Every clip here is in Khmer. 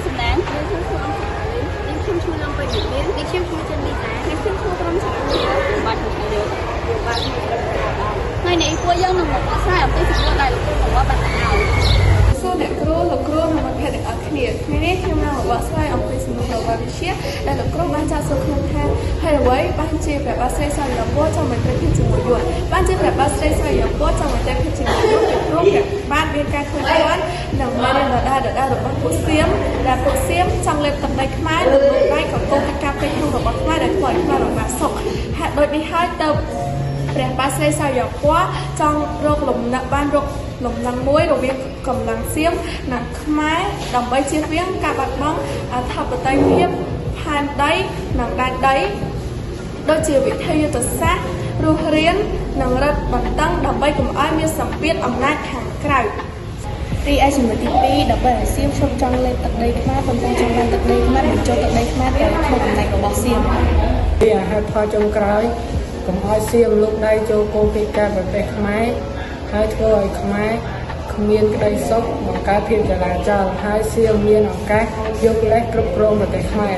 សំណាង នាងខ្ញុំឈ្មោះអង្គសាលីនាងខ្ញុំឈ្មោះលំពេញវិមាន នាងខ្ញុំឈ្មោះចិនលីសា នាងខ្ញុំឈ្មោះក្រុមសារៈជា បាទខ្ញុំឈ្មោះយើង យើងបាទឈ្មោះក្រុមសារៈដល់ ថ្ងៃនេះពួកយើងនឹងមកបកស្រាយអំពីសំណួរដែលលោកគ្រូបង្វល់បានដាក់ឲ្យ សួរអ្នកគ្រូលោកគ្រូនិងមិត្តភក្តិទាំងអស់គ្នាថ្ងៃនេះខ្ញុំនឹងមកបកស្រាយអំពីសំណួរប្រវត្តិវិទ្យាដែលលោកគ្រូបានចាត់សួរខ្ញុំថាហើយអ្វីបានជាព្រះបាទស្រីសាវយពរចង់មេត្រីភាពជាមួយយួនបានជាព្រះបាទស្រីសាវយពរចង់មេត្រីភាពជាមួយយួនពីព្រោះព្រះបាទមានការធ្វើបាននិងមេរៀនដដែលដដែលរបស់ពួកសៀមដែលពួកសៀមចង់លេបទឹកដីខ្មែរនិងលូកដៃក៏កូនកិច្ចការផ្ទៃក្នុងរបស់ខ្មែរដែលធ្វើឲ្យខ្មែរលំបាកសុខហេតុដូចនេះហើយទៅព្រះបាទស្រីសាវយពរចង់រកលំនឹងបានរកលំនឹងមួយរវាងកម្លាំងសៀមនិងខ្មែរដើម្បីជៀសវាងការបាត់បង់អធិបតេយ្យភាពផែនដីនិងដែនដីដូចជាវិធីយុទ្ធសាស្ត្ររស់រាននិងរឹតបន្តឹងដើម្បីកុំឲ្យមានសម្ពាធអំណាចខាងក្រៅ រីឯចំណុចទី2ដើម្បីឲ្យសៀមឈប់ចង់លេបទឹកដីខ្មែរប៉ុន្តែចង់បានទឹកដីខ្មែរបញ្ចូលទឹកដីខ្មែរទៅក្នុងអំណាចរបស់សៀម ពីអាហេតុផលចុងក្រោយកុំឲ្យសៀមលូកដៃចូលគោលកិច្ចការប្រទេសខ្មែរហើយធ្វើឲ្យខ្មែរគ្មានក្តីសុខបង្កើតភាពចលាចលហើយសៀមមានឱកាសយកលេសគ្រប់គ្រងប្រទេសខ្មែរ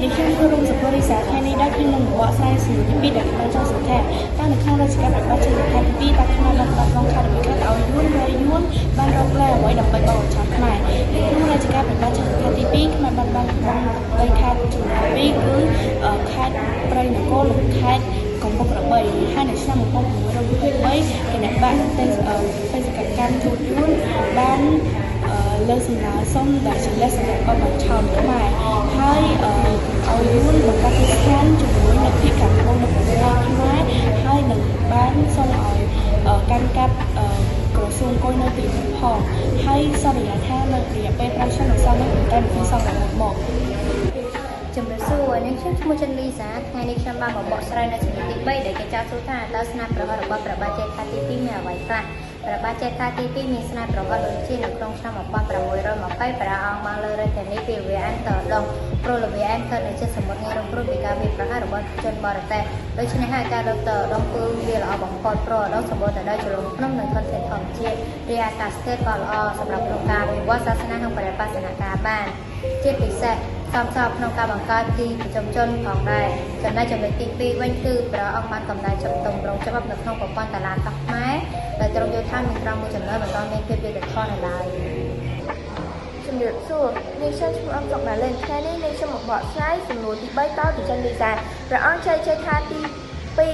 នាងខ្ញុំគឺរុំសុផរិសាថ្ងៃនេះដែរខ្ញុំនឹងបកស្រាយសំណួរទី2ដែលខ្ញុំចង់សួរថាតើនៅក្នុងរជ្ជកាលព្រះបាទជ័យខែទី2តើខ្មែរបានបាត់បង់ខេត្តអ្វីខ្លះទៅឲ្យយួនហើយយួនបានរកលេសអ្វីដើម្បីបោកឆោតខ្មែរនៅក្នុងរជ្ជកាលព្រះបាទជ័យខែទី2ខ្មែរបានបាត់បង់ដីខេត្តចំនួន2គឺខេត្តព្រៃនគរនិងខេត្តកំពង់ក្របីហើយនៅឆ្នាំ1623គណៈបកទេសបេសកកម្មទូតយួនបានលើកសំណើសុំដែលជាលេសសម្រាប់បបឆោតខ្មែរហើយឲ្យយួនបង្កើតទីស្ថានជាមួយនៅភាគខាងត្បូងនៃប្រទេសខ្មែរហើយនឹងបានសុំឲ្យកាន់កាប់ក្រសួងគយនៅទីនោះផងហើយសន្យាថានៅរយៈពេល5ឆ្នាំនឹងសល់នេះតែមិនសល់តែមក ជំរាបសួរនាងខ្ញុំឈ្មោះចិនលីសាថ្ងៃនេះខ្ញុំបានមកបកស្រាយនៅចំណុចទី3ដែលគេចោទសួរថាតើស្នាប្រហិតរបស់ព្រះបាទជ័យថាទី2មានអ្វីខ្លះព្រះបាទជ័យថាទី2មានស្នាប្រហិតដូចជានៅក្នុងឆ្នាំ1620ព្រះអង្គបានលើករាជធានីពីវាអានទៅដងព្រោះលវាអានស្ថិតនៅជិតសមុទ្រងាយរងគ្រោះពីការវាយប្រហាររបស់ជនបរទេសដូច្នេះហើយការលើកទៅដងគឺវាល្អបំផុតព្រោះដងសម្បូរទៅដោយជ្រលងភ្នំនិងធនធានធម្មជាតិរីឯអាកាសធាតុក៏ល្អសម្រាប់ក្នុងការវិវត្តសាសនានិងបរិបត្តិការបានជាពិសេសសមស្របក្នុងការបង្កើតទីប្រជុំជនផងដែរចំណែកចំណុចទី2វិញគឺព្រះអង្គបានកំណែចំទម្រង់ច្បាប់នៅក្នុងប្រព័ន្ធតឡាកោះខ្មែរដែលទ្រង់យល់ថាមានត្រង់មួយចំណុចបន្តមានភាពយុត្តិធម៌នៅឡើយ ជំរាបសួរនាងខ្ញុំឈ្មោះអំសុកម៉ាឡេនថ្ងៃនេះនាងខ្ញុំមកបកស្រាយសំណួរទី3តពីចិនលីសាព្រះអង្គជ័យជ័យថាទី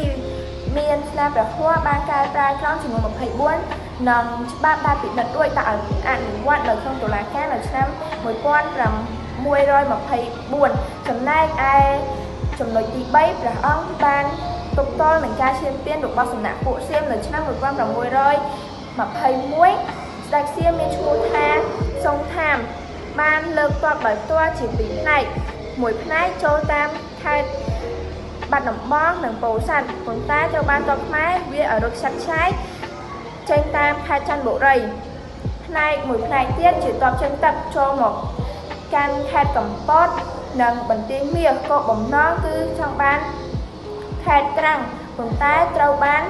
2មានស្នាព្រះហស្ថបានកែប្រែក្រមចំនួន24និងច្បាប់ដែលពិនិត្យរួចដាក់ឲ្យអនុវត្តនៅក្នុងតុលាការនៅឆ្នាំ1624ចំណែកឯចំណុចទី3ព្រះអង្គបានទប់ទល់នឹងការឈានពានរបស់សំណាក់ពួកសៀមនៅឆ្នាំ1621ស្ដេចសៀមមានឈ្មោះថាសុងថាមបានលើកទ័ពដោយផ្ទាល់ជាពីរផ្នែកមួយផ្នែកចូលតាមខេត្តបាត់ដំបងនិងពោធិ៍សាត់ប៉ុន្តែត្រូវបានទ័ពខ្មែរវាឲ្យរត់ខ្ចាត់ខ្ចាយចេញតាមខេត្តចន្ទបុរីផ្នែកមួយផ្នែកទៀតជាទ័ពចេញទឹកចូលមកកាន់ខេត្តកំពតនិងបន្ទាយមាសក៏បំណងគឺចង់បានខេត្តត្រាំងប៉ុន្តែត្រូវបាន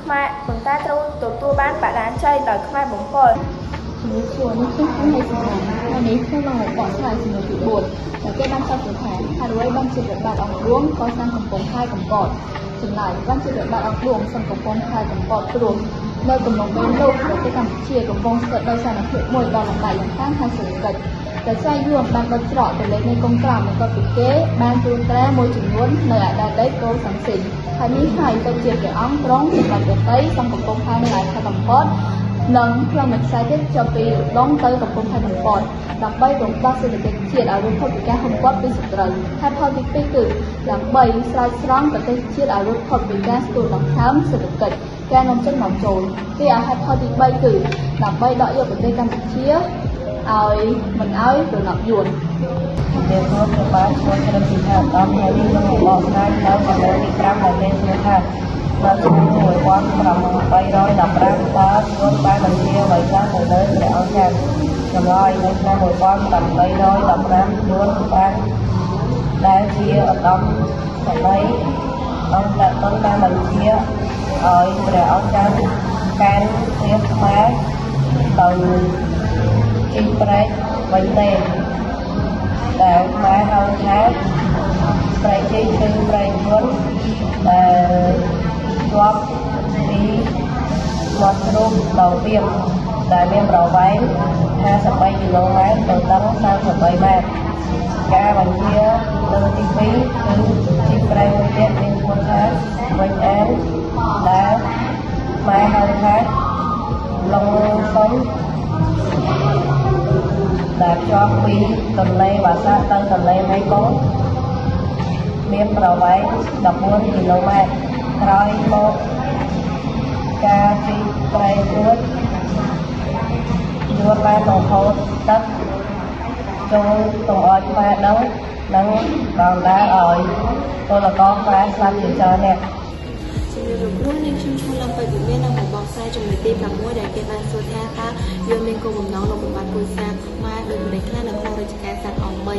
ខ្មែរប៉ុន្តែត្រូវទទួលបានបរាជ័យដោយខ្មែរបំពល់ ជំរាបសួរនេះខ្ញុំឈ្មោះហេសំណាងថ្ងៃនេះខ្ញុំនឹងមកបកស្រាយសំណួរទី4ដែលគេបានចោទសួរថាហេតុអ្វីបានជាព្រះបាទអង្គឌួងកសាងកំពង់ផែកំពតចម្លើយបានជាព្រះបាទអង្គឌួងសង់កំពង់ផែកំពតព្រោះនៅកំឡុងពេលនោះប្រទេសកម្ពុជាកំពុងស្ថិតដោយស្ថានភាពមួយដ៏លំបាកយ៉ាងខ្លាំងខាងសេដ្ឋកិច្ចតែស្រាយយួនបានបិទច្រកទៅលេខនៃកុងក្រមបន្ទាប់ពីគេបានត្រួតត្រាមួយចំនួននៅឯដែនដីកូសាំងស៊ីនហើយនេះហើយទៅជាព្រះអង្គទ្រង់សម្រាប់ប្រតិសង់កំពង់ផែនៅឯខេត្តកំពតនិងផ្លូវមួយខ្សែទៀតចុះពីឧដុង្គទៅកំពង់ផែកំពតដើម្បីរំដោះសេដ្ឋកិច្ចជាតិឲ្យរួចផុតពីការហុំព័ទ្ធពីសត្រូវហេតុផលទី2គឺដើម្បីស្រោចស្រង់ប្រទេសជាតិឲ្យរួចផុតពីការស្ទួយដង្ហើមសេដ្ឋកិច្ចការនាំចេញនាំចូលទីហេតុផលទី3គឺដើម្បីដកយកប្រទេសកម្ពុជាឲ្យមិនឲ្យរណបយួន ជំរាបសួរខ្ញុំបាទឈ្មោះជ្រិនពិថាឧត្តមថ្ងៃនេះខ្ញុំមកបកស្រាយនៅសំណួរទី5ដែលមានឈ្មោះថានៅឆ្នាំ1815តើយួនបានបញ្ជាអ្វីខ្លះទៅលើព្រះអង្គច័ន្ទចម្លើយនៅឆ្នាំ1815យួនបានដែលជាឧត្តមសេនីយ៍អង្គតាតុនបានបញ្ជាឲ្យព្រះអង្គច័ន្ទកាន់រាជខ្មែរទៅជីព្រែកវិញទេ។ ដែលខ្មែរហៅថាព្រែកជីកគឺព្រែកយួនដែលជាប់ពីមាត់ជ្រូកដងពាមដែលមានប្រវែង53គីឡូម៉ែត្រទៅតឹង33ម៉ែត្រការបញ្ជាលើទី2គឺជីកព្រែកមួយទៀតមានឈ្មោះថាវិញអានដែលខ្មែរហៅថាឡុងសុនដែលភ្ជាប់ពីទន្លេបាសាក់ទៅទន្លេមេគង្គមានប្រវែង14គីឡូម៉ែត្រក្រោយមកការជីកព្រែករួចយួនបានបង្ហូរទឹកចូលកុំឲ្យខ្មែរដឹងនិងបណ្ដាលឲ្យពលករខ្មែរស្លាប់ជាច្រើនអ្នក ជំរាបលោកគ្រូនាងខ្ញុំឈ្មោះលំពេជ្រវិមាននឹងមកបកស្រាយចំណុចទី6ដែលគេបានសួរថាតើយើងមានគោលបំណងលុបបំបាត់ពូជសាសន៍ខ្មែរដូចម្តេចខ្លះនៅក្នុងរជ្ជកាលសត្វអង្គមី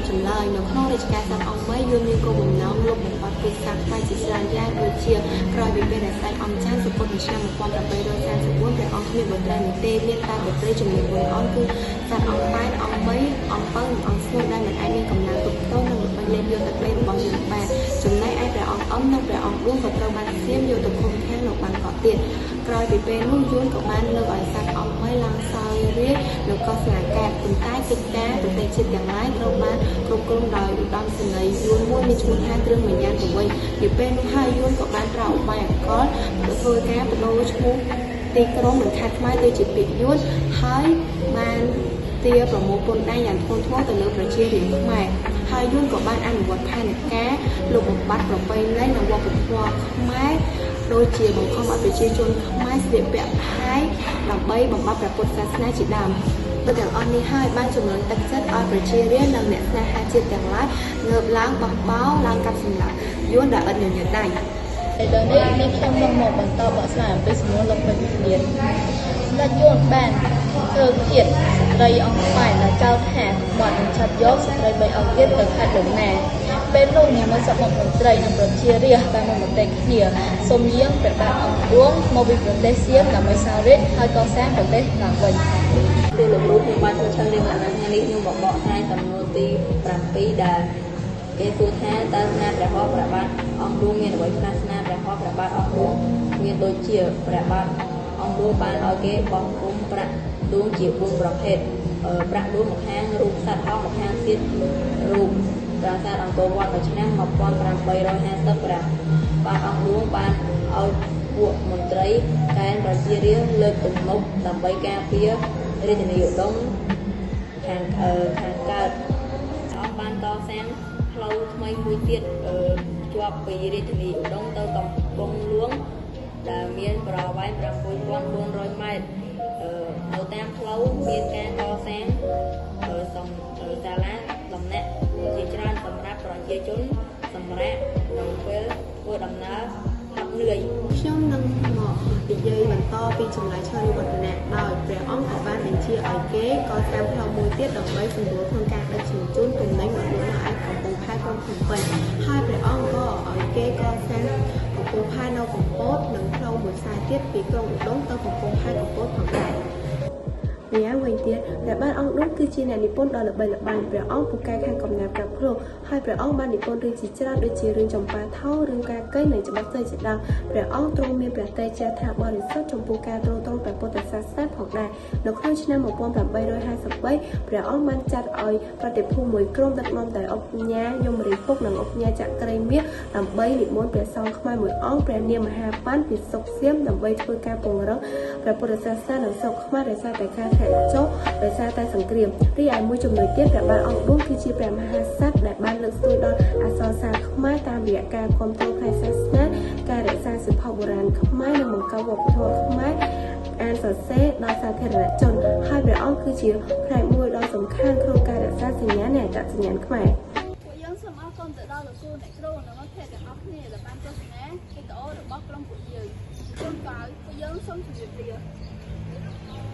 ចម្លើយនៅក្នុងរជ្ជកាលសត្វអង្គមីយើងមានគោលបំណងលុបបំបាត់ពូជសាសន៍ខ្មែរជាច្រើនយ៉ាងដូចជាក្រោយពីពេលដែលស្ដេចអង្គច័ន្ទសុគតនៅឆ្នាំ1834ព្រះអង្គគ្មានបុត្រីនោះទេមានតែបុត្រីចំនួន4អង្គគឺសត្វអង្គប៉ែនអង្គមីអង្គពៅនិងអង្គស្ងួតដែលមិនអាចមានកម្លាំងទប់ទល់និងល្បិចលេបយកទឹកដីរបស់យើងបានចំណែកឯព្រះអង្គអឹមនិងព្រះអង្គឌួងក៏ត្រូវបានសៀមយកទៅឃុំឃាំងនៅបាងកកទៀតក្រោយពីពេលនោះយួនក៏បានលើកឲ្យសត្វអង្គមីឡើងសោយរាជនៅកោះស្លាកែបប៉ុន្តែកិច្ចការប្រទេសជាតិទាំងឡាយត្រូវបានគ្រប់គ្រងដោយឧត្តមសេនីយ៍យួនមួយមានឈ្មោះថាគ្រឿងវិញ្ញាណទៅវិញពីពេលនោះហើយយួនក៏បានប្រើឧបាយអកលធ្វើការបដូរឈ្មោះទីក្រុងនិងខេត្តខ្មែរទៅជាពាក្យយួនហើយបានទាប្រមូលពន្ធដារយ៉ាងធ្ងន់ធ្ងរទៅលើប្រជារាស្ត្រខ្មែរហើយយួនក៏បានអនុវត្តផែនការលុបបំបាត់ប្រពៃណីនិងវប្បធម៌ខ្មែរដូចជាបង្ខំឲ្យប្រជាជនខ្មែរស្លៀកពាក់ផាយដើម្បីបំបត្តិព្រះពុទ្ធសាសនាជាដើមដោយទាំងអស់នេះហើយបានជំរុញទឹកចិត្តឲ្យប្រជារាស្ត្រនិងអ្នកស្នេហាជាតិទាំងឡាយងើបឡើងបះបោរឡើងកាប់សម្លាប់យួនដែលឥតញញើតដៃ ឥឡូវនេះនាងខ្ញុំនឹងមកបន្តបកស្រាយអំពីសំណួរលោកពេជ្រវិមានសម្ដេចយួនបានធ្វើឃាតស្ត្រីអង្គប៉ែនដែលចោទថាក្បត់នឹងឆាប់យកស្ត្រី3អង្គទៀតទៅខេត្តលំណាពេលនោះនាងមសមុខមន្ត្រីនិងប្រជារាស្ត្របានមកមតិគ្នាសូមយាងព្រះបាទអង្គឌួងមកពីប្រទេសសៀមដើម្បីសោយរាជ្យហើយកសាងប្រទេសឡើងវិញ សួរលោកគ្រូខ្ញុំបាទឈ្មោះឈឹងរៀមថ្ងៃនេះខ្ញុំមកបកស្រាយសំណួរទី7ដែលគេសួរថាតើស្នាព្រះហស្ថព្រះបាទអង្គឌួងមានអ្វីខ្លះស្នាព្រះហស្ថព្រះបាទអង្គឌួងមានដូចជាព្រះបាទអង្គឌួងបានឲ្យគេបោះពុំប្រាក់ដួងជា4ប្រភេទប្រាក់ដួងម្ខាងរូបសត្វហោះម្ខាងទៀតរូបប្រាសាទអង្គរវត្តនៅឆ្នាំ1850ព្រះបាទអង្គឌួងបានឲ្យពួកមន្ត្រីកែនប្រជារាស្ត្រលើកទំនប់ដើម្បីការពាររាជធានីឧដុង្គខាងកើតអង្គបានកសាងផ្លូវថ្មីមួយទៀតជាប់ពីរាជធានីឧដុង្គទៅកំពង់លួងដែលមានប្រវែង6400ម៉ែត្រនៅតាមផ្លូវមានការកសាងសាលាដំណាក់ជាច្រើនសម្រាប់ប្រជាជនសម្រាប់ក្នុងពេលធ្វើដំណើរហត់នឿយ ខ្ញុំនឹងមកនិយាយបន្តពីចម្លើយឆ្លើយវឌ្ឍនៈដោយព្រះអង្គក៏បានបញ្ជាឲ្យគេកសាងផ្លូវមួយទៀតដើម្បីសម្រួលក្នុងការដឹកជញ្ជូនទំនិញមកលក់នៅឯកំពង់ផែក្រុងភ្នំពេញហើយព្រះអង្គក៏ឲ្យគេកសាងកំពង់ផែនៅកំពតនិងផ្លូវមួយខ្សែទៀតពីក្រុងឧដុង្គទៅកំពង់ផែកំពតផងដែរម្យ៉ាងវិញទៀតព្រះបាទអង្គឌួងគឺជាអ្នកនិពន្ធដ៏ល្បីល្បាញព្រះអង្គពូកែខាងកំណាព្យកាប់គ្រោះហើយព្រះអង្គបាននិពន្ធរឿងជាច្រើនដូចជារឿងចំប៉ាថោរឿងកាកីនិងច្បាប់ស្រីជាដើមព្រះអង្គទ្រង់មានព្រះតេជថាបរិសុទ្ធចំពោះការទ្រទ្រង់ព្រះពុទ្ធសាសនាផងដែរនៅក្នុងឆ្នាំ1853ព្រះអង្គបានចាត់ឲ្យប្រតិភូមួយក្រុមដឹកនាំដោយឧកញ៉ាយមរាជពុកនិងឧកញ៉ាចក្រីមាសដើម្បីនិមន្តព្រះសង្ឃខ្មែរមួយអង្គព្រះនាមមហាប៉ាន់ពីស្រុកសៀមដើម្បីធ្វើការពង្រឹងព្រះពុទ្ធសាសនានិងស្រុកខ្មែរដោយសារតែការធ្លាក់ចុះដោយសារតែសង្គ្រាមរីឯមួយចំណុចទៀតព្រះបាទអង្គឌួងគឺជាព្រះមហាក្សត្រដែលបានលើកស្ទួយដល់អក្សរសាស្ត្រខ្មែរតាមរយៈការគាំទ្រផ្នែកសាសនាការរក្សាសៀវភៅបុរាណខ្មែរនិងបង្កើតវប្បធម៌ខ្មែរអានសរសេរដល់សាធារណជនហើយព្រះអង្គគឺជាផ្នែកមួយដ៏សំខាន់ក្នុងការរក្សាសញ្ញានៃអត្តសញ្ញាណខ្មែរ ពួកយើងសូមអរគុណទៅដល់លោកគ្រូអ្នកគ្រូនិងមិត្តភក្តិទាំងអស់គ្នាដែលបានទស្សនាវីដេអូរបស់ក្រុមពួកយើងជួនកាលពួកយើងសូមជម្រាបលា។